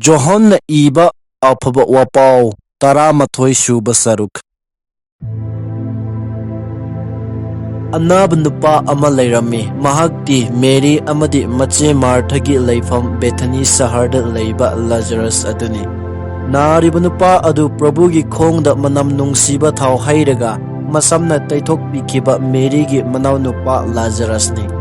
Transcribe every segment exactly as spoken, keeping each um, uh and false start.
ꯖꯣꯍꯟꯅ ꯏꯕ ꯑꯐꯕ ꯋꯥꯄꯥꯎ, ꯇꯔꯥꯃꯥꯊꯣꯏ ꯁꯨꯕ ꯁꯔꯨꯛ꯫ ꯑꯅꯥꯕ ꯅꯨꯄꯥ ꯑꯃ ꯂꯩꯔꯝꯃꯤ꯫ ꯃꯍꯥꯛꯇꯤ ꯃꯦꯔꯤ ꯑꯃꯗꯤ ꯃꯆꯦ ꯃꯥꯔꯊꯒꯤ ꯂꯩꯐꯝ ꯕꯦꯊꯅꯤ ꯁꯍꯔꯗ ꯂꯩꯕ ꯂꯥꯖꯔꯁ ꯑꯗꯨꯅꯤ꯫ ꯅꯥꯔꯤꯕ ꯅꯨꯄꯥ ꯑꯗꯨ ꯄ꯭ꯔꯚꯨꯒꯤ ꯈꯣꯡꯗ ꯃꯅꯝ ꯅꯨꯡꯁꯤꯕ ꯊꯥꯎ ꯍꯩꯔꯒ ꯃꯁꯝꯅ ꯇꯩꯊꯣꯛꯄꯤꯈꯤꯕ ꯃꯦꯔꯤꯒꯤ ꯃꯅꯥꯎꯅꯨꯄꯥ ꯂꯥꯖꯔꯁꯅꯤ꯫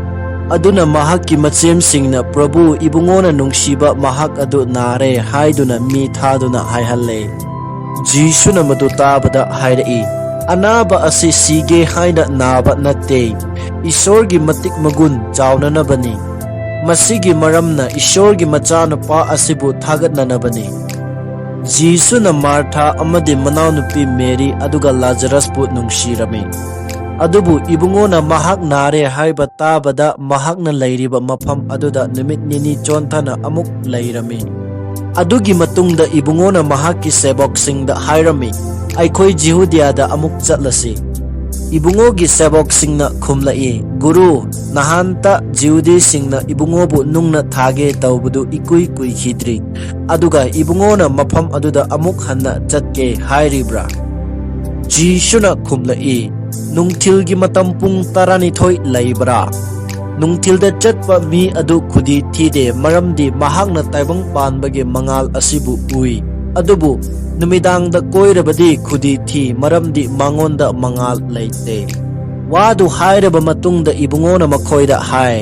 ꯑꯗꯨꯅ ꯃꯍꯥꯛꯀꯤ ꯃꯆꯦꯝꯁꯤꯡꯅ, "ꯄ꯭ꯔꯚꯨ, ꯏꯕꯨꯡꯉꯣꯅ ꯅꯨꯡꯁꯤꯕ ꯃꯍꯥꯛ ꯑꯗꯨ ꯅꯥꯔꯦ" ꯍꯥꯏꯗꯨꯅ ꯃꯤ ꯊꯥꯗꯨꯅ ꯍꯥꯏꯍꯜꯂꯦ꯫ ꯖꯤꯁꯨꯅ ꯃꯗꯨ ꯇꯥꯕꯗ ꯍꯥꯏꯔꯛꯏ, "ꯑꯅꯥꯕ ꯑꯁꯤ ꯁꯤꯒꯦ ꯍꯥꯏꯅ ꯅꯥꯕ ꯅꯠꯇꯦ, ꯏꯁꯣꯔꯒꯤ ꯃꯇꯤꯛ ꯃꯒꯨꯟ ꯆꯥꯎꯅꯅꯕꯅꯤ꯫ ꯃꯁꯤꯒꯤ ꯃꯔꯝꯅ ꯏꯁꯣꯔꯒꯤ ꯃꯆꯥꯅꯨꯄꯥ ꯑꯁꯤꯕꯨ ꯊꯥꯒꯠꯅꯅꯕꯅꯤ꯫" ꯖꯤꯁꯨꯅ ꯃꯥꯔꯊꯥ ꯑꯃꯗꯤ ꯃꯅꯥꯎꯅꯨꯄꯤ ꯃꯦꯔꯤ ꯑꯗꯨꯒ ꯂꯥꯖꯔꯁꯄꯨ ꯅꯨꯡꯁꯤꯔꯝꯃꯤ꯫ ꯑꯗꯨꯕꯨ ꯏꯕꯨꯡꯉꯣꯅ ꯃꯍꯥꯛ ꯅꯥꯔꯦ ꯍꯥꯏꯕ ꯇꯥꯕꯗ ꯃꯍꯥꯛꯅ ꯂꯩꯔꯤꯕ ꯃꯐꯝ ꯑꯗꯨꯗ ꯅꯨꯃꯤꯠ ꯅꯤꯅꯤ ꯆꯣꯟꯊꯅ ꯑꯃꯨꯛ ꯂꯩꯔꯝꯃꯤ꯫ ꯑꯗꯨꯒꯤ ꯃꯇꯨꯡꯗ ꯏꯕꯨꯡꯉꯣꯅ ꯃꯍꯥꯛꯀꯤ ꯁꯦꯕꯣꯛꯁꯤꯡꯗ ꯍꯥꯏꯔꯝꯃꯤ, "ꯑꯩꯈꯣꯏ ꯖꯤꯍꯨꯗꯤꯌꯥꯗ ꯑꯃꯨꯛ ꯆꯠꯂꯁꯤ꯫" ꯏꯕꯨꯡꯉꯣꯒꯤ ꯁꯦꯕꯣꯛꯁꯤꯡꯅ ꯈꯨꯝꯂꯛꯏ, "ꯒꯨꯔꯨ, ꯅꯍꯥꯟꯇ ꯖꯤꯍꯨꯗꯤꯁꯤꯡꯅ ꯏꯕꯨꯡꯉꯣꯕꯨ ꯅꯨꯡꯅ ꯊꯥꯒꯦ ꯇꯧꯕꯗꯨ ꯏꯀꯨꯏ ꯀꯨꯏꯈꯤꯗ꯭ꯔꯤ, ꯑꯗꯨꯒ ꯏꯕꯨꯡꯉꯣꯅ ꯃꯐꯝ ꯑꯗꯨꯗ ꯑꯃꯨꯛ ꯍꯟꯅ ꯆꯠꯀꯦ ꯍꯥꯏꯔꯤꯕ꯭ꯔꯥ?" ꯖꯤꯁꯨꯅ ꯈꯨꯝꯂꯛꯏ, "ꯅꯨꯡꯊꯤꯜꯒꯤ ꯃꯇꯝ ꯄꯨꯡ ꯇꯔꯥꯅꯤꯊꯣꯏ ꯂꯩꯕ꯭ꯔꯥ? ꯅꯨꯡꯊꯤꯜꯗ ꯆꯠꯄ ꯃꯤ ꯑꯗꯨ ꯈꯨꯗꯤ ꯊꯤꯗꯦ, ꯃꯔꯝꯗꯤ ꯃꯍꯥꯛꯅ ꯇꯥꯏꯕꯪ ꯄꯥꯟꯕꯒꯤ ꯃꯉꯥꯜ ꯑꯁꯤꯕꯨ ꯎꯏ꯫ ꯑꯗꯨꯕꯨ ꯅꯨꯃꯤꯗꯥꯡꯗ ꯀꯣꯏꯔꯕꯗꯤ ꯈꯨꯗꯤ ꯊꯤ, ꯃꯔꯝꯗꯤ ꯃꯉꯣꯟꯗ ꯃꯉꯥꯜ ꯂꯩꯇꯦ꯫" ꯋꯥꯗꯨ ꯍꯥꯏꯔꯕ ꯃꯇꯨꯡꯗ ꯏꯕꯨꯡꯉꯣꯅ ꯃꯈꯣꯏꯗ ꯍꯥꯏ,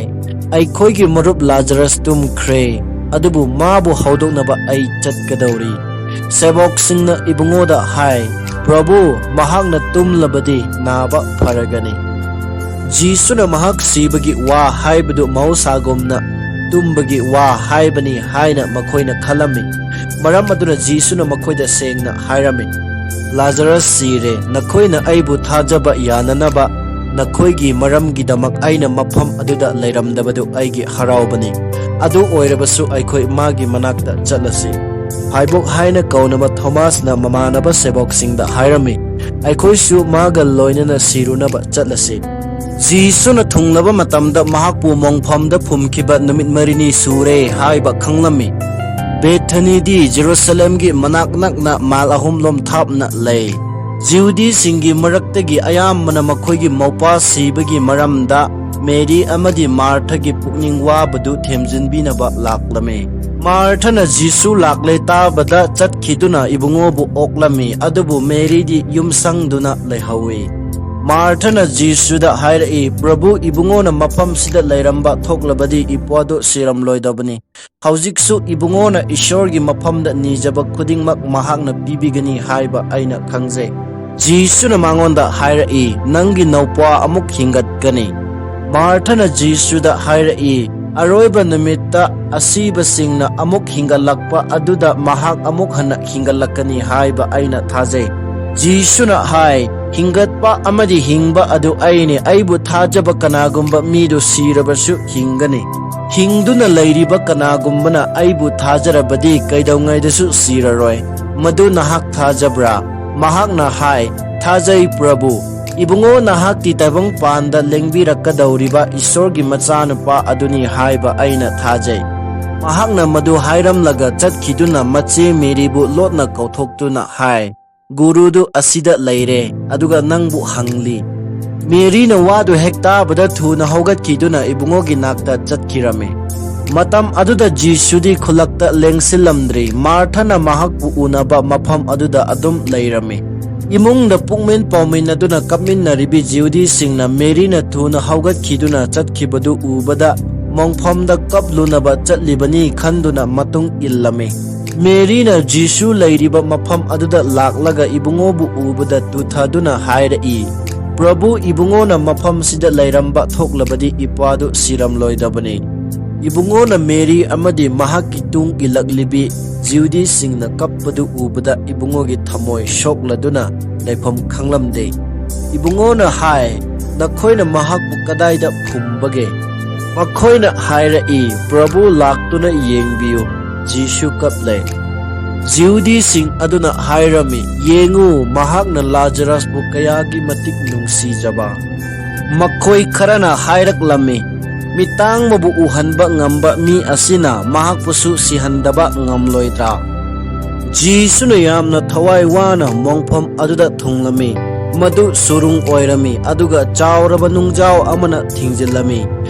"ꯑꯩꯈꯣꯏꯒꯤ ꯃꯔꯨꯞ ꯂꯥꯖꯔꯁ ꯇꯨꯝꯈ꯭ꯔꯦ, ꯑꯗꯨꯕꯨ ꯃꯥꯕꯨ ꯍꯧꯗꯣꯛꯅꯕ ꯑꯩ ꯆꯠꯀꯗꯧꯔꯤ꯫" ꯁꯦꯕꯣꯛꯁꯤꯡꯅ ꯏꯕꯨꯡꯉꯣꯗ ꯍꯥꯏ, "ꯄ꯭ꯔꯚꯨ, ꯃꯍꯥꯛꯅ ꯇꯨꯝꯂꯕꯗꯤ ꯅꯥꯕ ꯐꯔꯒꯅꯤ꯫" ꯖꯤꯁꯨꯅ ꯃꯍꯥꯛ ꯁꯤꯕꯒꯤ ꯋꯥ ꯍꯥꯏꯕꯗꯨ ꯃꯍꯧꯁꯥꯒꯨꯝꯅ ꯇꯨꯝꯕꯒꯤ ꯋꯥ ꯍꯥꯏꯕꯅꯤ ꯍꯥꯏꯅ ꯃꯈꯣꯏꯅ ꯈꯜꯂꯝꯃꯤ꯫ ꯃꯔꯝ ꯑꯗꯨꯅ ꯖꯤꯁꯨꯅ ꯃꯈꯣꯏꯗ ꯁꯦꯡꯅ ꯍꯥꯏꯔꯝꯃꯤ, "ꯂꯥꯖꯔꯁ ꯁꯤꯔꯦ꯫ ꯅꯈꯣꯏꯅ ꯑꯩꯕꯨ ꯊꯥꯖꯕ ꯌꯥꯅꯅꯕ ꯅꯈꯣꯏꯒꯤ ꯃꯔꯝꯒꯤꯗꯃꯛ ꯑꯩꯅ ꯃꯐꯝ ꯑꯗꯨꯗ ꯂꯩꯔꯝꯗꯕꯗꯨ ꯑꯩꯒꯤ ꯍꯔꯥꯎꯕꯅꯤ꯫ ꯑꯗꯨ ꯑꯣꯏꯔꯕꯁꯨ ꯑꯩꯈꯣꯏ ꯃꯥꯒꯤ ꯃꯅꯥꯛꯇ ꯆꯠꯂꯁꯤ꯫" ꯐꯥꯏꯕꯣꯛ ꯍꯥꯏꯅ ꯀꯧꯅꯕ ꯊꯣꯃꯥꯁꯅ ꯃꯃꯥꯟꯅꯕ ꯁꯦꯕꯣꯛꯁꯤꯡꯗ ꯍꯥꯏꯔꯝꯃꯤ, "ꯑꯩꯈꯣꯏꯁꯨ ꯃꯥꯒ ꯂꯣꯏꯅꯅ ꯁꯤꯔꯨꯅꯕ ꯆꯠꯂꯁꯤ꯫" ꯖꯤꯁꯨꯅ ꯊꯨꯡꯂꯕ ꯃꯇꯝꯗ ꯃꯍꯥꯛꯄꯨ ꯃꯣꯡꯐꯝꯗ ꯐꯨꯝꯈꯤꯕ ꯅꯨꯃꯤꯠ ꯃꯔꯤꯅꯤ ꯁꯨꯔꯦ ꯍꯥꯏꯕ ꯈꯪꯂꯝꯃꯤ꯫ ꯕꯦꯊꯅꯤꯗꯤ ꯖꯦꯔꯨꯁꯥꯂꯦꯝꯒꯤ ꯃꯅꯥꯛ ꯅꯛꯅ ꯃꯥꯏꯜ ꯑꯍꯨꯝ ꯂꯣꯝ ꯊꯥꯞꯅ ꯂꯩ꯫ ꯖꯤꯍꯨꯗꯤꯁꯤꯡꯒꯤ ꯃꯔꯛꯇꯒꯤ ꯑꯌꯥꯝꯕꯅ ꯃꯈꯣꯏꯒꯤ ꯃꯧꯄ꯭ꯋꯥ ꯁꯤꯕꯒꯤ ꯃꯔꯝꯗ ꯃꯦꯔꯤ ꯑꯃꯗꯤ ꯃꯥꯔꯊꯒꯤ ꯄꯨꯛꯅꯤꯡ ꯋꯥꯕꯗꯨ ꯊꯦꯝꯖꯤꯟꯕꯤꯅꯕ ꯂꯥꯛꯂꯝꯃꯤ꯫ ꯃꯥꯔꯊꯅ ꯖꯤꯁꯨ ꯂꯥꯛꯂꯦ ꯇꯥꯕꯗ ꯆꯠꯈꯤꯗꯨꯅ ꯏꯕꯨꯡꯉꯣꯕꯨ ꯑꯣꯛꯂꯝꯃꯤ, ꯑꯗꯨꯕꯨ ꯃꯦꯔꯤꯗꯤ ꯌꯨꯝ ꯁꯪꯗꯨꯅ ꯂꯩꯍꯧꯏ꯫ ꯃꯥꯔꯊꯅ ꯖꯤꯁꯨꯗ ꯍꯥꯏꯔꯛꯏ, "ꯄ꯭ꯔꯚꯨ, ꯏꯕꯨꯡꯉꯣꯅ ꯃꯐꯝꯁꯤꯗ ꯂꯩꯔꯝꯕ ꯊꯣꯛꯂꯕꯗꯤ ꯏꯄ꯭ꯋꯥꯗꯨ ꯁꯤꯔꯝꯂꯣꯏꯗꯕꯅꯤ꯫ ꯍꯧꯖꯤꯛꯁꯨ ꯏꯕꯨꯡꯉꯣꯅ ꯏꯁꯣꯔꯒꯤ ꯃꯐꯝꯗ ꯅꯤꯖꯕ ꯈꯨꯗꯤꯡꯃꯛ ꯃꯍꯥꯛꯅ ꯄꯤꯕꯤꯒꯅꯤ ꯍꯥꯏꯕ ꯑꯩꯅ ꯈꯪꯖꯩ꯫" ꯖꯤꯁꯨꯅ ꯃꯉꯣꯟꯗ ꯍꯥꯏꯔꯛꯏ, "ꯅꯪꯒꯤ ꯅꯧꯄ꯭ꯋꯥ ꯑꯃꯨꯛ ꯍꯤꯡꯒꯠꯀꯅꯤ꯫" ꯃꯥꯔꯊꯅ ꯖꯤꯁꯨꯗ ꯍꯥꯏꯔꯛꯏ, "ꯑꯔꯣꯏꯕ ꯅꯨꯃꯤꯠꯇ ꯑꯁꯤꯕꯁꯤꯡꯅ ꯑꯃꯨꯛ ꯍꯤꯡꯒꯠꯂꯛꯄ ꯑꯗꯨꯗ ꯃꯍꯥꯛ ꯑꯃꯨꯛ ꯍꯟꯅ ꯍꯤꯡꯒꯠꯂꯛꯀꯅꯤ ꯍꯥꯏꯕ ꯑꯩꯅ ꯊꯥꯖꯩ꯫" ꯖꯤꯁꯨꯅ ꯍꯥꯏ, "ꯍꯤꯡꯒꯠꯄ ꯑꯃꯗꯤ ꯍꯤꯡꯕ ꯑꯗꯨ ꯑꯩꯅꯤ꯫ ꯑꯩꯕꯨ ꯊꯥꯖꯕ ꯀꯅꯥꯒꯨꯝꯕ ꯃꯤꯗꯨ ꯁꯤꯔꯕꯁꯨ ꯍꯤꯡꯒꯅꯤ꯫ ꯍꯤꯡꯗꯨꯅ ꯂꯩꯔꯤꯕ ꯀꯅꯥꯒꯨꯝꯕꯅ ꯑꯩꯕꯨ ꯊꯥꯖꯔꯕꯗꯤ ꯀꯩꯗꯧꯉꯩꯗꯁꯨ ꯁꯤꯔꯔꯣꯏ꯫ ꯃꯗꯨ ꯅꯍꯥꯛ ꯊꯥꯖꯕ꯭ꯔꯥ?" ꯃꯍꯥꯛꯅ ꯍꯥꯏ, "ꯊꯥꯖꯩ, ꯄ꯭ꯔꯚꯨ꯫ ꯏꯕꯨꯡꯉꯣ, ꯅꯍꯥꯛꯀꯤ ꯇꯥꯏꯕꯪꯄꯥꯟꯗ ꯂꯦꯡꯕꯤꯔꯛꯀꯗꯧꯔꯤꯕ ꯏꯁꯣꯔꯒꯤ ꯃꯆꯥꯅꯨꯄꯥ ꯑꯗꯨꯅꯤ ꯍꯥꯏꯕ ꯑꯩꯅ ꯊꯥꯖꯩ꯫" ꯃꯍꯥꯛꯅ ꯃꯗꯨ ꯍꯥꯏꯔꯝꯂꯒ ꯆꯠꯈꯤꯗꯨꯅ ꯃꯆꯦ ꯃꯦꯔꯤꯕꯨ ꯂꯣꯠꯅ ꯀꯧꯊꯣꯛꯇꯨꯅ ꯍꯥꯏ, "ꯒꯨꯔꯨꯗꯨ ꯑꯁꯤꯗ ꯂꯩꯔꯦ, ꯑꯗꯨꯒ ꯅꯪꯕꯨ ꯍꯪꯂꯤ꯫" ꯃꯦꯔꯤꯅ ꯋꯥꯗꯨ ꯍꯦꯛ ꯇꯥꯕꯗ ꯊꯨꯅ ꯍꯧꯒꯠꯈꯤꯗꯨꯅ ꯏꯕꯨꯡꯉꯣꯒꯤ ꯅꯥꯛꯇ ꯆꯠꯈꯤꯔꯝꯃꯤ꯫ ꯃꯇꯝ ꯑꯗꯨꯗ ꯖꯤꯁꯨꯗꯤ ꯈꯨꯜꯂꯛꯇ ꯂꯦꯡꯁꯤꯜꯂꯝꯗ꯭ꯔꯤ꯫ ꯃꯥꯔꯊꯅ ꯃꯍꯥꯛꯄꯨ ꯎꯅꯕ ꯃꯐꯝ ꯑꯗꯨꯗ ꯑꯗꯨꯝ ꯂꯩꯔꯝꯃꯤ꯫ ꯏꯃꯨꯡꯗ ꯄꯨꯛꯃꯤꯟ ꯄꯥꯎꯃꯤꯟꯅꯗꯨꯅ ꯀꯞꯃꯤꯟꯅꯔꯤꯕꯤ ꯖꯤꯍꯨꯗꯤꯁꯤꯡꯅ ꯃꯦꯔꯤꯅ ꯊꯨꯅ ꯍꯧꯒꯠꯈꯤꯗꯨꯅ ꯆꯠꯈꯤꯕꯗꯨ ꯎꯕꯗ ꯃꯣꯡꯐꯝꯗ ꯀꯞꯂꯨꯅꯕ ꯆꯠꯂꯤꯕꯅꯤ ꯈꯟꯗꯨꯅ ꯃꯇꯨꯡ ꯏꯜꯂꯝꯃꯤ꯫ ꯃꯦꯔꯤꯅ ꯖꯤꯁꯨ ꯂꯩꯔꯤꯕ ꯃꯐꯝ ꯑꯗꯨꯗ ꯂꯥꯛꯂꯒ ꯏꯕꯨꯡꯉꯣꯕꯨ ꯎꯕꯗ ꯇꯨꯊꯗꯨꯅ ꯍꯥꯏꯔꯛꯏ, "ꯄ꯭ꯔꯚꯨ, ꯏꯕꯨꯡꯉꯣꯅ ꯃꯐꯝꯁꯤꯗ ꯂꯩꯔꯝꯕ ꯊꯣꯛꯂꯕꯗꯤ ꯏꯄꯥꯗꯨ ꯁꯤꯔꯝꯂꯣꯏꯗꯕꯅꯤ꯫" ꯏꯕꯨꯡꯉꯣꯅ ꯃꯦꯔꯤ ꯑꯃꯗꯤ ꯃꯍꯥꯛꯀꯤ ꯇꯨꯡ ꯏꯜꯂꯛꯂꯤꯕꯤ ꯖꯤꯍꯨꯗꯤꯁꯤꯡꯅ ꯀꯞꯄꯗꯨ ꯎꯕꯗ ꯏꯕꯨꯡꯉꯣꯒꯤ ꯊꯃꯣꯏ ꯁꯣꯛꯂꯗꯨꯅ ꯂꯩꯐꯝ ꯈꯪꯂꯝꯗꯦ꯫ ꯏꯕꯨꯡꯉꯣꯅ ꯍꯥꯏ, "ꯅꯈꯣꯏꯅ ꯃꯍꯥꯛꯄꯨ ꯀꯗꯥꯏꯗ ꯐꯨꯝꯕꯒꯦ?" ꯃꯈꯣꯏꯅ ꯍꯥꯏꯔꯛꯏ, "ꯄ꯭ꯔꯚꯨ, ꯂꯥꯛꯇꯨꯅ ꯌꯦꯡꯕꯤꯌꯨ, ꯖꯤꯁꯨ ꯀꯞꯂꯦ꯫" ꯖꯤꯍꯨꯗꯤꯁꯤꯡ ꯑꯗꯨꯅ ꯍꯥꯏꯔꯝꯃꯤ, "ꯌꯦꯡꯉꯨ, ꯃꯍꯥꯛꯅ ꯂꯥꯖꯔꯁꯄꯨ ꯀꯌꯥꯒꯤ ꯃꯇꯤꯛ ꯅꯨꯡꯁꯤꯖꯕ!" ꯃꯈꯣꯏ ꯈꯔꯅ ꯍꯥꯏꯔꯛꯂꯝꯃꯤ, ꯃꯤꯇꯥꯡꯕꯕꯨ ꯎꯍꯟꯕ ꯉꯝꯕ ꯃꯤ ꯑꯁꯤꯅ ꯃꯍꯥꯛꯄꯨꯁꯨ ꯁꯤꯍꯟꯗꯕ ꯉꯝꯂꯣꯏꯗ꯭ꯔꯥ? ꯖꯤꯁꯨꯅ ꯌꯥꯝꯅ ꯊꯋꯥꯏ ꯋꯥꯅ ꯃꯣꯡꯐꯝ ꯑꯗꯨꯗ ꯊꯨꯡꯂꯝꯃꯤ꯫ ꯃꯗꯨ ꯁꯨꯔꯨꯡ ꯑꯣꯏꯔꯝꯃꯤ, ꯑꯗꯨꯒ ꯆꯥꯎꯔꯕ ꯅꯨꯡꯖꯥꯎ ꯑꯃꯅ ꯊꯤꯡꯖꯤꯜꯂꯝꯃꯤ꯫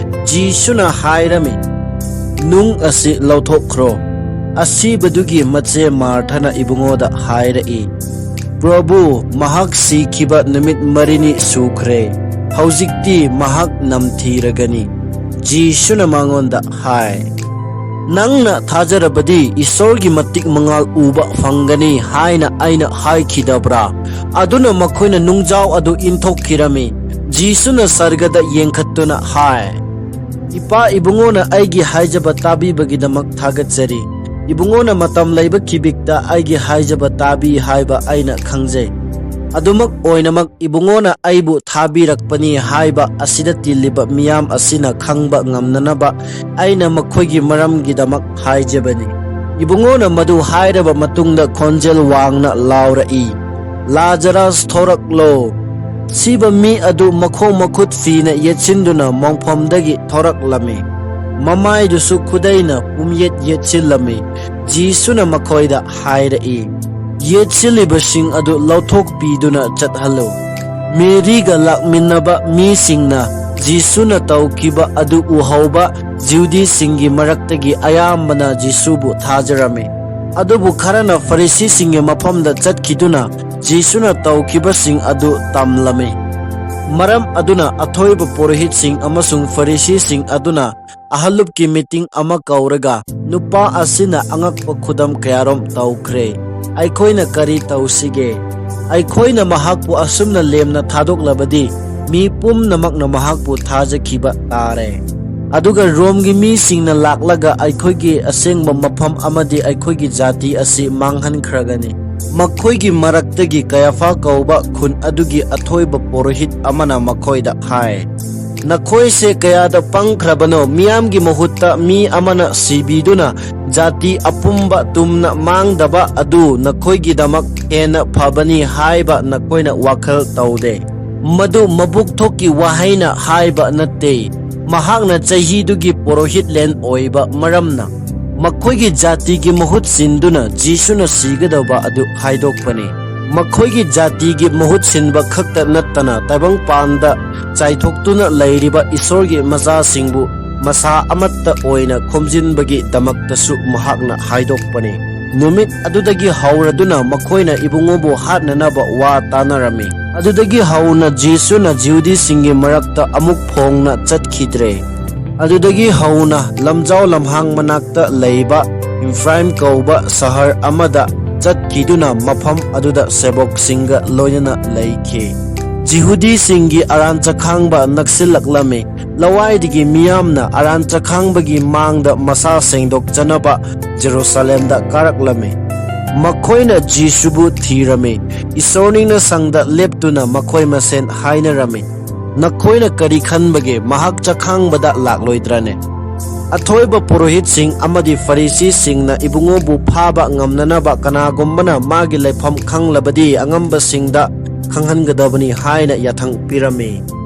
ꯖꯤꯁꯨꯅ ꯍꯥꯏꯔꯝꯃꯤ, "ꯅꯨꯡ ꯑꯁꯤ ꯂꯧꯊꯣꯛꯈ꯭ꯔꯣ꯫" ꯑꯁꯤꯕꯗꯨꯒꯤ ꯃꯆꯦ ꯃꯥꯔꯊꯅ ꯏꯕꯨꯡꯉꯣꯗ ꯍꯥꯏꯔꯛꯏ, "ꯄ꯭ꯔꯚꯨ, ꯃꯍꯥꯛ ꯁꯤꯈꯤꯕ ꯅꯨꯃꯤꯠ ꯃꯔꯤꯅꯤ ꯁꯨꯈ꯭ꯔꯦ꯫ ꯍꯧꯖꯤꯛꯇꯤ ꯃꯍꯥꯛ ꯅꯝꯊꯤꯔꯒꯅꯤ꯫" ꯖꯤꯁꯨꯅ ꯃꯉꯣꯟꯗ ꯍꯥꯏ, "ꯅꯪꯅ ꯊꯥꯖꯔꯕꯗꯤ ꯏꯁꯣꯔꯒꯤ ꯃꯇꯤꯛ ꯃꯉꯥꯜ ꯎꯕ ꯐꯪꯒꯅꯤ ꯍꯥꯏꯅ ꯑꯩꯅ ꯍꯥꯏꯈꯤꯗꯕ꯭ꯔꯥ?" ꯑꯗꯨꯅ ꯃꯈꯣꯏꯅ ꯅꯨꯡꯖꯥꯎ ꯑꯗꯨ ꯏꯟꯊꯣꯛꯈꯤꯔꯝꯃꯤ꯫ ꯖꯤꯁꯨꯅ ꯁꯔꯒꯗ ꯌꯦꯡꯈꯠꯇꯨꯅ ꯍꯥꯏ, "ꯏꯄꯥ ꯏꯕꯨꯡꯉꯣꯅ ꯑꯩꯒꯤ ꯍꯥꯏꯖꯕ ꯇꯥꯕꯤꯕꯒꯤꯗꯃꯛ ꯊꯥꯒꯠꯆꯔꯤ꯫ ꯏꯕꯨꯡꯉꯣꯅ ꯃꯇꯝ ꯂꯩꯕ ꯈꯤꯕꯤꯛꯇ ꯑꯩꯒꯤ ꯍꯥꯏꯖꯕ ꯇꯥꯕꯤ ꯍꯥꯏꯕ ꯑꯩꯅ ꯈꯪꯖꯩ꯫ ꯑꯗꯨꯃꯛ ꯑꯣꯏꯅꯃꯛ ꯏꯕꯨꯡꯉꯣꯅ ꯑꯩꯕꯨ ꯊꯥꯕꯤꯔꯛꯄꯅꯤ ꯍꯥꯏꯕ ꯑꯁꯤꯗ ꯇꯤꯜꯂꯤꯕ ꯃꯤꯌꯥꯝ ꯑꯁꯤꯅ ꯈꯪꯕ ꯉꯝꯅꯅꯕ ꯑꯩꯅ ꯃꯈꯣꯏꯒꯤ ꯃꯔꯝꯒꯤꯗꯃꯛ ꯍꯥꯏꯖꯕꯅꯤ꯫" ꯏꯕꯨꯡꯉꯣꯅ ꯃꯗꯨ ꯍꯥꯏꯔꯕ ꯃꯇꯨꯡꯗ ꯈꯣꯟꯖꯦꯜ ꯋꯥꯡꯅ ꯂꯥꯎꯔꯛꯏ, "ꯂꯥꯖꯔꯁ, ꯊꯣꯔꯛꯂꯣ!" ꯁꯤꯕ ꯃꯤ ꯑꯗꯨ ꯃꯈꯣꯡ ꯃꯈꯨꯠ ꯐꯤꯅ ꯌꯦꯠꯁꯤꯟꯗꯨꯅ ꯃꯣꯡꯐꯝꯗꯒꯤ ꯊꯣꯔꯛꯂꯝꯃꯤ꯫ ꯃꯃꯥꯏꯗꯨꯁꯨ ꯈꯨꯗꯩꯅ ꯄꯨꯝꯌꯦꯠ ꯌꯦꯠꯁꯤꯜꯂꯝꯃꯤ꯫ ꯖꯤꯁꯨꯅ ꯃꯈꯣꯏꯗ ꯍꯥꯏꯔꯛꯏ, "ꯌꯦꯠꯁꯤꯜꯂꯤꯕꯁꯤꯡ ꯑꯗꯨ ꯂꯧꯊꯣꯛꯄꯤꯗꯨꯅ ꯆꯠꯍꯜꯂꯨ꯫" ꯃꯦꯔꯤꯒ ꯂꯥꯛꯃꯤꯟꯅꯕ ꯃꯤꯁꯤꯡꯅ ꯖꯤꯁꯨꯅ ꯇꯧꯈꯤꯕ ꯑꯗꯨ ꯎꯍꯧꯕ ꯖꯤꯍꯨꯗꯤꯁꯤꯡꯒꯤ ꯃꯔꯛꯇꯒꯤ ꯑꯌꯥꯝꯕꯅ ꯖꯤꯁꯨꯕꯨ ꯊꯥꯖꯔꯝꯃꯤ꯫ ꯑꯗꯨꯕꯨ ꯈꯔꯅ ꯐꯔꯤꯁꯤꯁꯤꯡꯒꯤ ꯃꯐꯝꯗ ꯆꯠꯈꯤꯗꯨꯅ ꯖꯤꯁꯨꯅ ꯇꯧꯈꯤꯕꯁꯤꯡ ꯑꯗꯨ ꯇꯝꯂꯝꯃꯤ꯫ ꯃꯔꯝ ꯑꯗꯨꯅ ꯑꯊꯣꯏꯕ ꯄꯨꯔꯣꯍꯤꯠꯁꯤꯡ ꯑꯃꯁꯨꯡ ꯐꯔꯤꯁꯤꯁꯤꯡ ꯑꯗꯨꯅ ꯑꯍꯜꯂꯨꯞꯀꯤ ꯃꯤꯇꯤꯡ ꯑꯃ ꯀꯧꯔꯒ, "ꯅꯨꯄꯥ ꯑꯁꯤꯅ ꯑꯉꯛꯄ ꯈꯨꯗꯝ ꯀꯌꯥꯔꯣꯝ ꯇꯧꯈ꯭ꯔꯦ꯫ ꯑꯩꯈꯣꯏꯅ ꯀꯔꯤ ꯇꯧꯁꯤꯒꯦ? ꯑꯩꯈꯣꯏꯅ ꯃꯍꯥꯛꯄꯨ ꯑꯁꯨꯝꯅ ꯂꯦꯝꯅ ꯊꯥꯗꯣꯛꯂꯕꯗꯤ, ꯃꯤ ꯄꯨꯝꯅꯃꯛꯅ ꯃꯍꯥꯛꯄꯨ ꯊꯥꯖꯈꯤꯕ ꯇꯥꯔꯦ꯫ ꯑꯗꯨꯒ ꯔꯣꯝꯒꯤ ꯃꯤꯁꯤꯡꯅ ꯂꯥꯛꯂꯒ ꯑꯩꯈꯣꯏꯒꯤ ꯑꯁꯦꯡꯕ ꯃꯐꯝ ꯑꯃꯗꯤ ꯑꯩꯈꯣꯏꯒꯤ ꯖꯥꯇꯤ ꯑꯁꯤ ꯃꯥꯡꯍꯟꯈ꯭ꯔꯒꯅꯤ꯫" ꯃꯈꯣꯏꯒꯤ ꯃꯔꯛꯇꯒꯤ ꯀꯌꯥꯐꯥ ꯀꯧꯕ ꯈꯨꯟ ꯑꯗꯨꯒꯤ ꯑꯊꯣꯏꯕ ꯄꯨꯔꯣꯍꯤꯠ ꯑꯃꯅ ꯃꯈꯣꯏꯗ ꯍꯥꯏ, "ꯅꯈꯣꯏꯁꯦ ꯀꯌꯥꯗ ꯄꯪꯈ꯭ꯔꯕꯅꯣ! ꯃꯤꯌꯥꯝꯒꯤ ꯃꯍꯨꯠꯇ ꯃꯤ ꯑꯃꯅ ꯁꯤꯕꯤꯗꯨꯅ ꯖꯥꯇꯤ ꯑꯄꯨꯝꯕ ꯇꯨꯝꯅ ꯃꯥꯡꯗꯕ ꯑꯗꯨ ꯅꯈꯣꯏꯒꯤꯗꯃꯛ ꯍꯦꯟꯅ ꯐꯕꯅꯤ ꯍꯥꯏꯕ ꯅꯈꯣꯏꯅ ꯋꯥꯈꯜ ꯇꯧꯗꯦ꯫ ꯃꯗꯨ ꯃꯕꯨꯛ ꯊꯣꯛꯀꯤ ꯋꯥꯍꯩꯅ ꯍꯥꯏꯕ ꯅꯠꯇꯦ, ꯃꯍꯥꯛꯅ ꯆꯍꯤꯗꯨꯒꯤ ꯄꯨꯔꯣꯍꯤꯠꯂꯦꯟ ꯑꯣꯏꯕ ꯃꯔꯝꯅ, ꯃꯈꯣꯏꯒꯤ ꯖꯥꯇꯤꯒꯤ ꯃꯍꯨꯠ ꯁꯤꯟꯗꯨꯅ ꯖꯤꯁꯨꯅ ꯁꯤꯒꯗꯧꯕ ꯑꯗꯨ ꯍꯥꯏꯗꯣꯛꯄꯅꯤ꯫ ꯃꯈꯣꯏꯒꯤ ꯖꯥꯇꯤꯒꯤ ꯃꯍꯨꯠ ꯁꯤꯟꯕ ꯈꯛꯇ ꯅꯠꯇꯅ, ꯇꯥꯏꯕꯪꯄꯥꯟꯗ ꯆꯥꯏꯊꯣꯛꯇꯨꯅ ꯂꯩꯔꯤꯕ ꯏꯁꯣꯔꯒꯤ ꯃꯆꯥꯁꯤꯡꯕꯨ ꯃꯁꯥ ꯑꯃꯠꯇ ꯑꯣꯏꯅ ꯈꯣꯝꯖꯤꯟꯕꯒꯤꯗꯃꯛꯇꯁꯨ ꯃꯍꯥꯛꯅ ꯍꯥꯏꯗꯣꯛꯄꯅꯤ꯫ ꯅꯨꯃꯤꯠ ꯑꯗꯨꯗꯒꯤ ꯍꯧꯔꯗꯨꯅ ꯃꯈꯣꯏꯅ ꯏꯕꯨꯡꯉꯣꯕꯨ ꯍꯥꯠꯅꯅꯕ ꯋꯥ ꯇꯥꯅꯔꯝꯃꯤ꯫ ꯑꯗꯨꯗꯒꯤ ꯍꯧꯅ ꯖꯤꯁꯨꯅ ꯖꯤꯍꯨꯗꯤꯁꯤꯡꯒꯤ ꯃꯔꯛꯇ ꯑꯃꯨꯛ ꯐꯣꯡꯅ ꯆꯠꯈꯤꯗ꯭ꯔꯦ꯫ ꯑꯗꯨꯗꯒꯤ ꯍꯧꯅ ꯂꯝꯖꯥꯎ ꯂꯝꯍꯥꯡ ꯃꯅꯥꯛꯇ ꯂꯩꯕ ꯏꯝꯐ꯭ꯔꯥꯏꯝ ꯀꯧꯕ ꯁꯍꯔ ꯑꯃꯗ ꯆꯠꯈꯤꯗꯨꯅ ꯃꯐꯝ ꯑꯗꯨꯗ ꯁꯦꯕꯣꯛꯁꯤꯡꯒ ꯂꯣꯏꯅꯅ ꯂꯩꯈꯤ꯫ ꯖꯤꯍꯨꯗꯤꯁꯤꯡꯒꯤ ꯑꯔꯥꯟ ꯆꯈꯥꯡꯕ ꯅꯛꯁꯤꯜꯂꯛꯂꯝꯃꯤ꯫ ꯂꯋꯥꯏꯗꯒꯤ ꯃꯤꯌꯥꯝꯅ ꯑꯔꯥꯟ ꯆꯈꯥꯡꯕꯒꯤ ꯃꯥꯡꯗ ꯃꯁꯥ ꯁꯦꯡꯗꯣꯛꯆꯅꯕ ꯖꯦꯔꯨꯁꯥꯂꯦꯝꯗ ꯀꯥꯔꯛꯂꯝꯃꯤ꯫ ꯃꯈꯣꯏꯅ ꯖꯤꯁꯨꯕꯨ ꯊꯤꯔꯝꯃꯤ꯫ ꯏꯁꯣꯔꯅꯤꯡꯅ ꯁꯪꯗ ꯂꯦꯞꯇꯨꯅ ꯃꯈꯣꯏ ꯃꯁꯦꯟ ꯍꯥꯏꯅꯔꯝꯃꯤ, "ꯅꯈꯣꯏꯅ ꯀꯔꯤ ꯈꯟꯕꯒꯦ? ꯃꯍꯥꯛ ꯆꯈꯥꯡꯕꯗ ꯂꯥꯛꯂꯣꯏꯗ꯭ꯔꯅꯦ?" ꯑꯊꯣꯏꯕ ꯄꯨꯔꯣꯍꯤꯠꯁꯤꯡ ꯑꯃꯗꯤ ꯐꯔꯤꯁꯤꯁꯤꯡꯅ ꯏꯕꯨꯡꯉꯣꯕꯨ ꯐꯥꯕ ꯉꯝꯅꯅꯕ ꯀꯅꯥꯒꯨꯝꯕꯅ ꯃꯥꯒꯤ ꯂꯩꯐꯝ ꯈꯪꯂꯕꯗꯤ ꯑꯉꯝꯕꯁꯤꯡꯗ ꯈꯪꯍꯟꯒꯗꯕꯅꯤ ꯍꯥꯏꯅ ꯌꯥꯊꯪ ꯄꯤꯔꯝꯃꯤ꯫